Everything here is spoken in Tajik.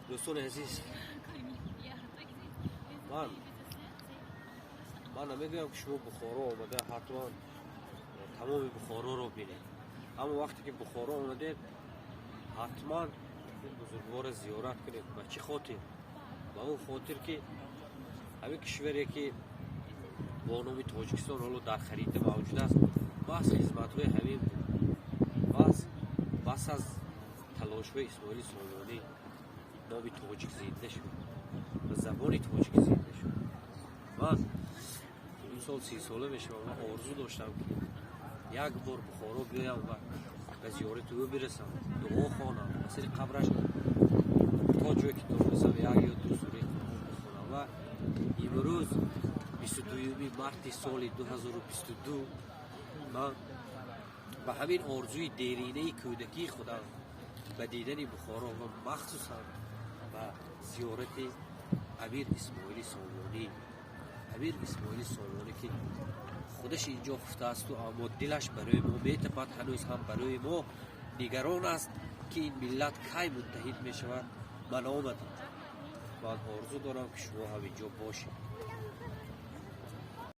Дӯстони азиз, ман намегӯям, ки шумо Бухоро омада ҳатман тамоми Бухороро бинед, аммо вақте ки Бухоро омадед, ҳатман ин бузургворро зиёрат кунед. Ба чӣ хотир? Ба он хотир, ки ҳамин кишваре, ки бо номи Тоҷикистон ҳоло дар харита мавҷуд аст, бас хизматҳои ҳамин буд, бас аз талошҳои Исмоили Сомонӣ номи тоҷик зинда шуд ва забони тоҷикӣ зинда шуд. Ман имсол 30-сола мешавам ва орзу доштам, ки як бор Бухоро биёям ва ба зиёрати ӯ бирасам, дуо хонам, ба сари қабраш то ҷое ки донистам як ё ду сураи Қуръон бихонам. Ва имрӯз, 22-юми марти соли 2022, ман ба ҳамин орзуи деринаи кӯдакии худам, ба дидани Бухоро ва махсусан ба зиёрати Амир Исмоили Сомонӣ, Амир Исмоили Сомонӣ, ки худаш инҷо хуфтаасту, аммо дилаш барои мо метапад, ҳанӯз ҳам барои мо нигарон аст, ки ин миллат кай муттаҳид мешавад, ман омадам. Ман орзу дорам, ки шумо ҳам инҷо бошед.